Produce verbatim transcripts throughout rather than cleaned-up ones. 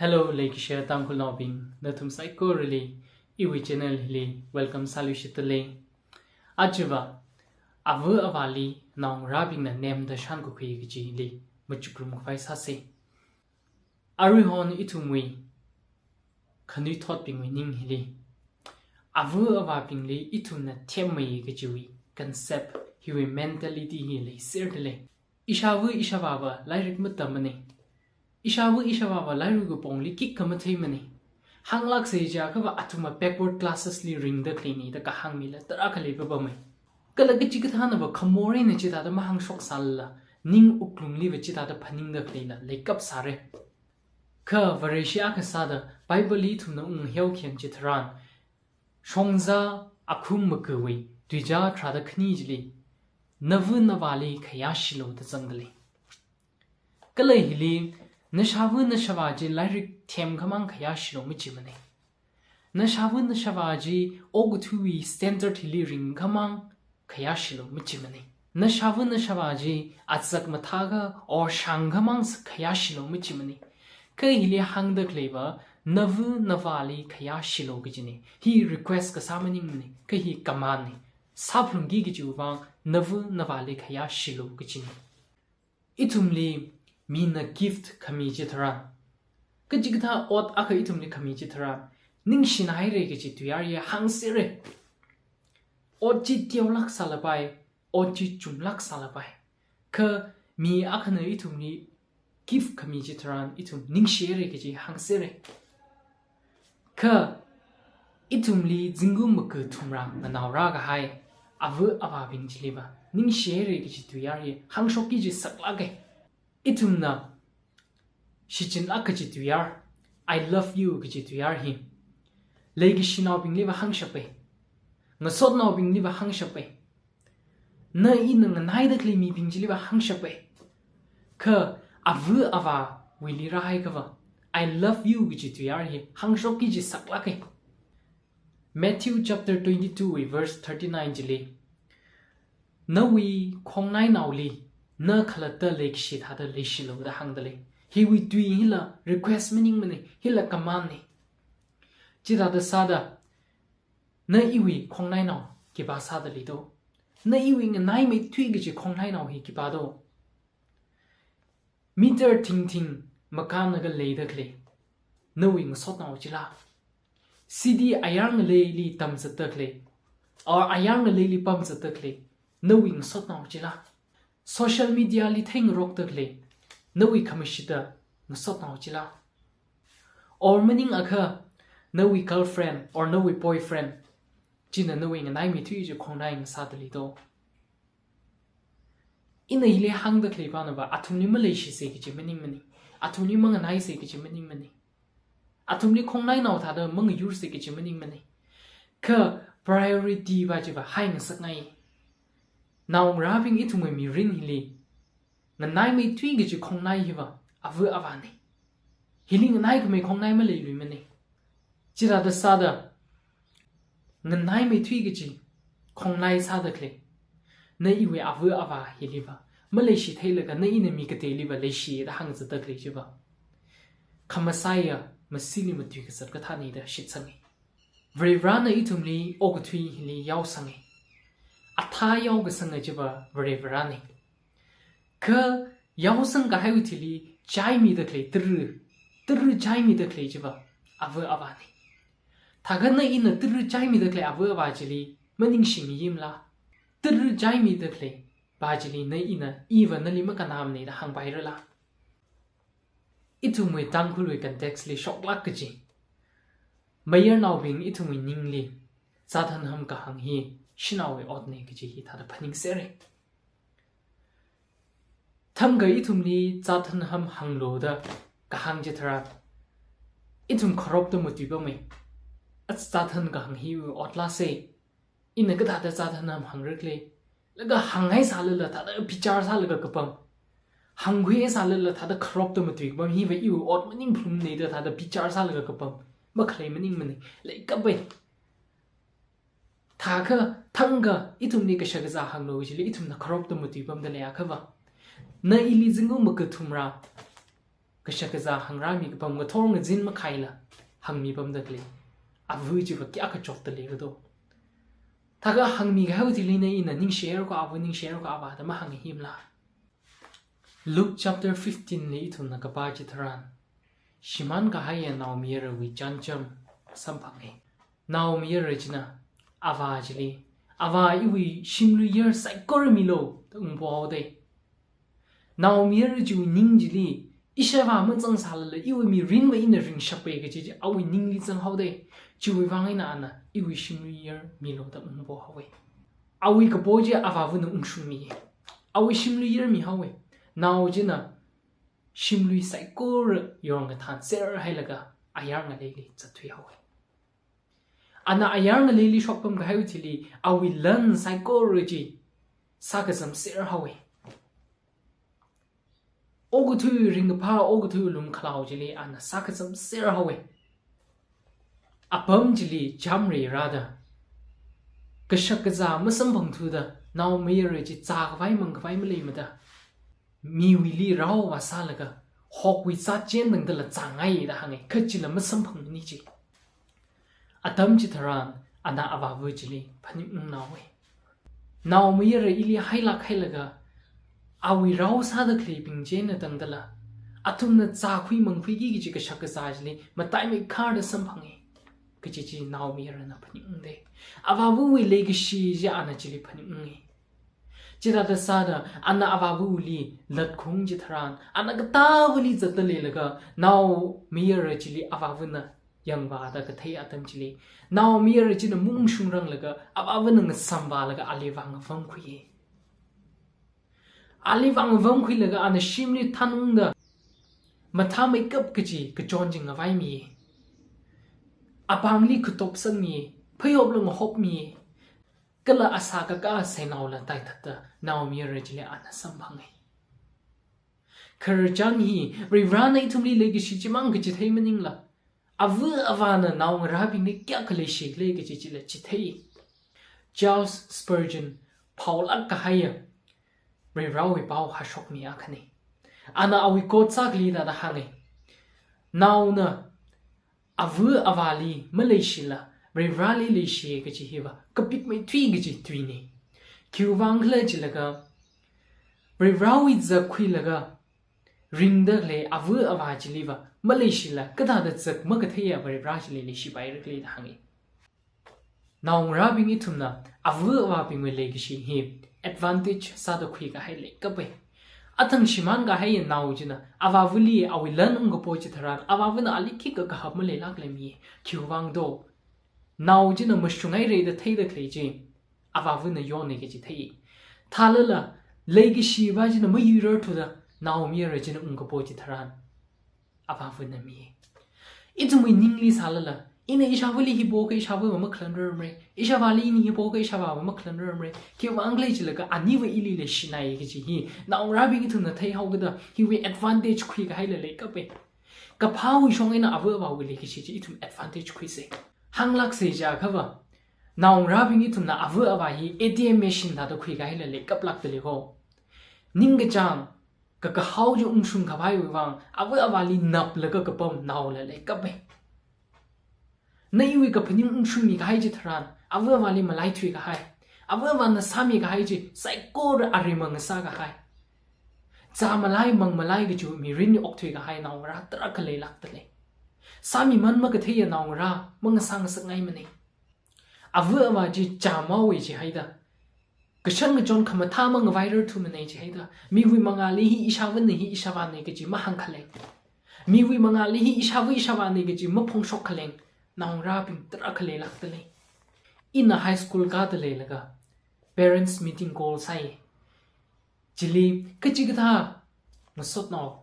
Hello, leikashiya Tangkhulnaobing, nathum saikorali iwui channel hili welcome sāluishitdalei. Ajava, ava avāli naongarābingna nemda shānkakhui kajili machukrumkhavai sāsa. Aruihon ithumwui khanuithotbingwui ning hili, ava avābingli ithumna themmei kajiwui concept hiwui mentality hi leiserdalei. Ishāva ishāvāva lairik matammana. Ishāva ishāvāva lairik apongli kikha matheimana. Hānglāksa jiakhava athumva backward classes li ringda khaleina da kahāng mila tarākha leipapamma. Kala kachikathānava khamor eina chithāda mahāngshok sālala, ning wuklungliva chithāda phaningda khaleila leikap sāra. Kha Vareshi akha sāda Bible li ithumna unghaokhayang chitharan, Shongzā akhum magawui tuizā tharāda khani chili, nava navāli khayāshilu da zangdalei. Kala hili, nashāva nashāvā chi lairik themkhamang khayāshilu majimana. Nashāva nashāvā chi okathuiwui standard hili ringkhamang khayāshilu majimana. Nashāva nashāvā chi azak mathākha or shāngkhamang s-, khayāshilu majimana. Kha hili hāngda khaleiva, nava navāli khayāshilu kajina. Hi request kasā maningmana, kha hi command na. Sāphalungki kajiwui vang, nava navāli khayāshilu kajina. Ithumli mina gift khami chitharan, kachikathā ot akha ithumli khami chitharan, ningshinaira kaji tuiyār hi hāngsera. Ot chi teolāk sālapai, ot chi chumlāk sālapai. Kha mi akhana ithumli gift khami chitharan ithum ningshira kaji hāngsera. Kha ithumli zingkum makathumrā nganaorā kahai ava avābing chiliva ningshira kaji tuiyār hi hāngshokki kaji saklāka. Ithumna shichinlāk kaji tuiyār, "I love you" kaji tuiyār hi leikashinaobingliva hāngshapa. Ngasotnaobingliva hāngshapa. Na ina nganaida khalei mibing chiliva hāngshapa. Kha ava avāwuili rāhaiakhava, "I love you" kaji tuiyār hi hāngshokki kaji saklāka. Matthew chapter twenty-two wui verse thirty-nine chili, "Nawui khongnainaoli na khalatta leikashi thāda leishilu" da hāngdalei. Hiwui tui hila request maningmana, hila command na. Chithāda sāda, na iwui khongnainao khipā sāda leido? Na iwui nganaimeithui kaji khongnainao hi khipā do? Meter thingthing makānlaga leida khalei nawui ngasotnao chila? City ayar ngaleili tamzatda khalei, or ayar ngaleili pamzatda khalei nawui ngasotnao chila? Social media li theingarokda khalei nawui khamashita ngasotnao chila? Or maningakha nawui girlfriend or nawui boyfriend china nawui nganaimeithui kaji khongnai ngasāda leido? Ina hili hāngda khalei pānava athumli maleishisa kaji maningmana. Athumli manganaisa kaji maningmana. Athumli khongnainao thāda mangayursa kaji maningmana. Kha priority va chiva haingasakngai. Naongarābing, ithumwui mirin hili nganaimeithui kaji khongnai hiva ava avāna. Hili nganaikhamei khongnai maleiluimana. Chithāda sāda, nganaimeithui kaji khongnai sāda khalei na iwui ava avā hiliva maleishi theilaga na ina mi kateiliva leishi da hāngzatda khalei chiva, khamasaiya masili matui kazat kathāna da shitsanga. Varivarana ithumli okathui hili yaosanga. Athā yaokasanga chiva Varivarana. Kha yaosangkahaiwui thili chaimida khalei tara, tara chaimida khalei chiva ava avāna. Thākha na ina tara chaimida khalei ava avā chili maningshimimala? Tara chaimida khalei pā chili na ina, iva nali makannamana da hāngpairala? Ithumwui Tangkhulwui context li shoklāk kaji, mayarnaobing ithumwui ningli zāthanham kahāng hi shanaowui otna kaji hithāda phaningsera. Thangkha ithumli zāthanham hānglu da kahāng chitharan, ithum kharopta matuipamma. Ach zāthan kahāng hiwui otlāsa. Ina kathāda zāthanham hāngra khala, laga hāngngaisālala thāda bichar sālaga kapam, hāngkhuisālala thāda kharopta matuikapam hiva iwui ot maningphalungmana da thāda bichar sālaga kapam makhalei maningmana, leikapai. Thākha thangkha ithumli kashakazā hānglu kajili ithumna kharopta matuipamda leiakhava, na ili zingkum makathumrā kashak kazā hāngrāmi kapam ngathor ngazin makhaila hāngmi pamda khalei ava chiva kayākha chotda leira do. Thākha hāngmi kahaiwui thili ina ningshi hairako ava, ningshi hairako ava da mahānga himla. Luke chapter fifteen li ithumna kapā chitharan, shimān kahaiya naomayarawui chānjam samphanga. Naomayara china ava chili, "Ava, iwui shimlui yar saikora milu," da ungpo haoda. Naomayara chiwui ning chili, "Ishāvā mazangsālala iwui mirinva ina ringshapa," kaji chi awui ningli zang haoda. Chiwui vang eina ana, "Iwui shimlui yar milu," da ungpo haowa. Awui kapo chi avāvana ungshungmi. Awui shimlui yar mi haowa. Nao china shimlui saikora yorngathānser hailaga ayar ngaleili zatthui haowa. Ana ayar ngaleili shokpam kahaiwui thili awui lan saikora chi sākazamser haowa. Okathui ringkaphā, okathui lumkhalao chili ana sākazamser haowa. Apam chili chāmri rāda, kashak kazā masamphangthuda, naomayara chi zākhavai mangkhavai maleimada, miwuili rao vāsālaga, hokwui zat chen tangdala zāngai da hānga, kha chila masamphangmana chi. Atam chitharan ana avāva chili phaningungnaowa. Naomayara ili hailāk hailaga, awui rao sāda khaleibing chi eina tangdala, athumna zākhui mangkhuiki kaji kashak kazā chili mataimeikharda samphanga, kaji chi naomayarana phaningungda. Avāvawui leikashi chi ana chili phaningunga. Chithāda sāda ana avāvawuili latkhaung chitharan, ana katāvali zatda leilaga, naomayara chili avāvana yangvāda kathei atam chili, naomayara china maungshungranglaga, avāvana ngasamvālaga ali vāngavamkhuiya. Ali vāngavamkhuilaga ana shimli thanungda, mathāmeikap kaji kachon chi ngavaimiya. Apāngli khatop sangmiya, phayopla ngahopmiya. Kala asā kakā seinaola taithatda naomayara chili ana samphanga. Khararchān hi, Varivarana ithumli leikashi chimang kachithei maningla, ava avāna naongarābingli kayākha leishikhala kaji chila chithei. Charles Spurgeon phaolāk kahaiya Varivarawui pao hāshokmi akhana. Ana awui quote sākhalei thāda hānga. Naona ava avāli maleishila, Varivarali leishi kaji hiva kapikmeithui kaji tuina. Khiwui vangkhala chilaga, Varivarawui zak khuilaga ringda khalei ava avā chiliva maleishila, kathāda zak makatheiya Varivara chili leishipairakhala da hānga. Naongarābing ithumna ava avābingwui leikashi hi advantage sāda khuikahai leikapa. Athang shimān kahaiya nao china avāvali awui lan ungkapo chitharan, avāvana ali khikha kahap maleilākla mi. Khiwui vang do? Nao china mashungaira da theida khalei chi avāvana yona kaji thei. Thālala, leikashiva china mayuirarthuda naomayara china ungkapo chitharan, avāvana mi. Ithumwui ningli sālala, ina ishāvali hi pokha ishāvava makhalanrarmara, ishāvali ina hi pokha ishāvava makhalanrarmara. Khiwui vangkhala chilaga aniva ili leishinai kaji hi naongarābing ithumna theihaokida, hiwui advantage khuikahaila leikapa. Kaphāwui shong eina ava avāwui leikashi chi ithum advantage khuisa. Hānglāksa jiakhava, naongarābing ithumna ava avā hi A T M machine thāda khuikahaila leikaplākda lei ko. Ningkachāng kakahao chi ungshungkhavaiwui vang, ava avāli naplaga kapam naola leikapa. Na iwui kaphaning ungshungmi kahai chitharan, ava avāli malaithui kahai, ava avāna sāmi kahai chi saikora arimang sākahai, zāmalai mangmalai kaji mirinli okthui kahai naongarā tarākha leilākda lei. Sāmiman makatheiya naongarā mangasā ngasak ngaimana. Ava avā chi chāmhaowa jihaida, kashan kachon khamathā mangavairarthumana jihaida, miwui mangāli hi ishāvana hi ishāvāna kaji mahāngkhaleng, miwui mangāli hi ishāva ishāvāna kaji maphongshok khaleng naongarābing tarākha leilākda lei. Ina high school kāda leilaga parents meeting call sāi. Chili kachikathā ngasotnao,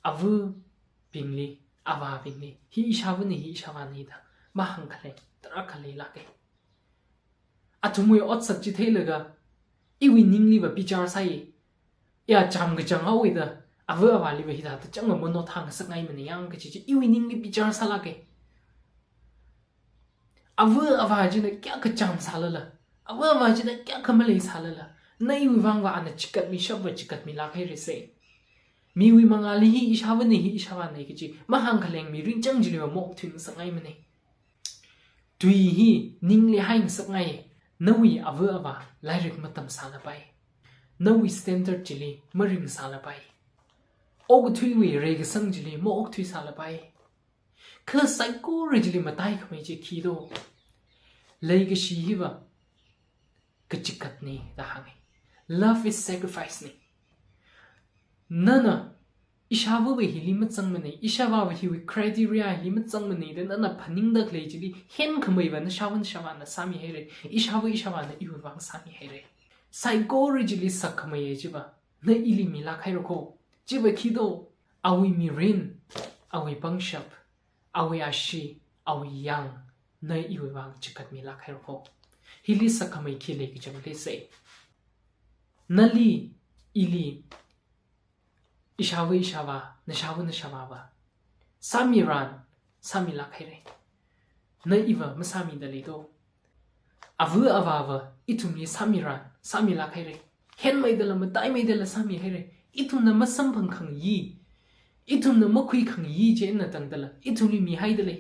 avabingli, avābingli hi ishāvana hi ishāvāna da mahāngkhaleng tarākha leilāka. Athumwui otsak chi theilaga iwui ningliva bichar sāi. Ya, chām kachāng haowa da, ava avāliva hithāda chāngva manothā ngasak ngaimana yang kaji chi iwui ningli bichar sālāka. Ava avā china kayākha chāmsālala, ava avā china kayākha maleisālala, na iwui vangva ana chikatmishapva chikatmilāk hairasa. Miwui mangāli hi ishāvana, hi ishāvana kaji mahāngkhaleng mirin chang chiliva maokthuingasakngaimana. Tui hi ningli haingasakngai. Nawui ava avā lairik matamsālapai. Nawui standard chili maringsālapai. Okathuiwui reikasang chili maokthuisālapai. Kha saikora chili mataikhamei chi khi do? Leikashi hiva kachikatna da hānga. Love is sacrifice na. Nana ishāvava hili mazangmana, ishāvava hiwui criteria hili mazangmana da nana phaningda khalei chili henkhameiva nashāva nashāvāna sāmihaira. Ishāva ishāvāna iwui vang sāmihaira. Saikora chili sakkhameiya chiva na ili milāk haira kho. Chiva khi do? Awui mirin, awui pangshap, awui ashee, awui yāng, na iwui vang chikatmilāk haira kho. Hili sakkhamei khi lei kaji maleisei. Nali, ili, ishāva ishāvā, nashāva nashāvāva sāmiran, sāmilāk haira. Na iva masāmida lei do? Ava avāva ithumli sāmiran, sāmilāk haira. Henmeidala, mataimeidala sāmihaira. Ithumna masamphangkhangayi, ithumna makhuikhangayi chi eina tangdala ithumli mihaida lei.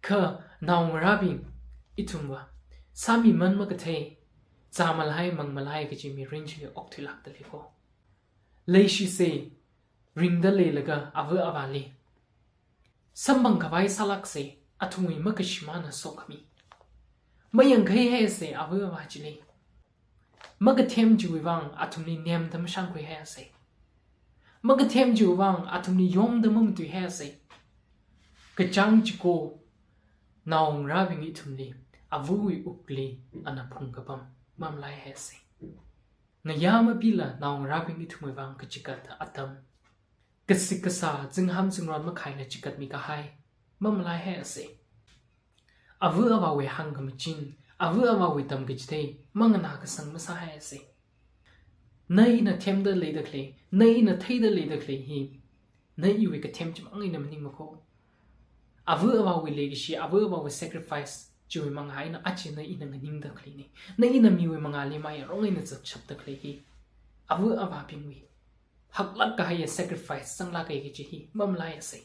Kha naongarābing ithumva sāmiman makathei, zāmalahai mangmalahai kaji mirin chili okthuilākda lei kho. Leishisa, ringda leilaga ava avāli samphangkhavai sālāksa, athumwui makashimāna sokhami. Mayangkhaihaisa ava avā chili. Makathem chiwui vang athumli nemda mashānkhuihaisa. Makathem chiwui vang athumli yongda mamatuihaisa. Kachāng chiko, naongarābing ithumli avawui wukli ana phungkapam mamalaihaisa. Ngayā mapila naongarābing ithumwui vang kachikata atam, kasik kasā, zingham zingron makhaila chikatmi kahai mamalaihaisa. Ava avāwui hāngkhamachin, ava avāwui tamkachithei manganā kasang masāhaisa. Na ina themda leida khalei, na ina theida leida khalei hi na iwui kathem chimang eina maningma kho. Ava avāwui leikashi, ava avāwui sacrifice chiwui mangā eina aja na ina nganingda khaleina. Na ina miwui mangāli mayarong eina zatshapda khalei hi ava avābingwui haklāk kahaiya sacrifice zanglāka kaji hi mamalaiasa.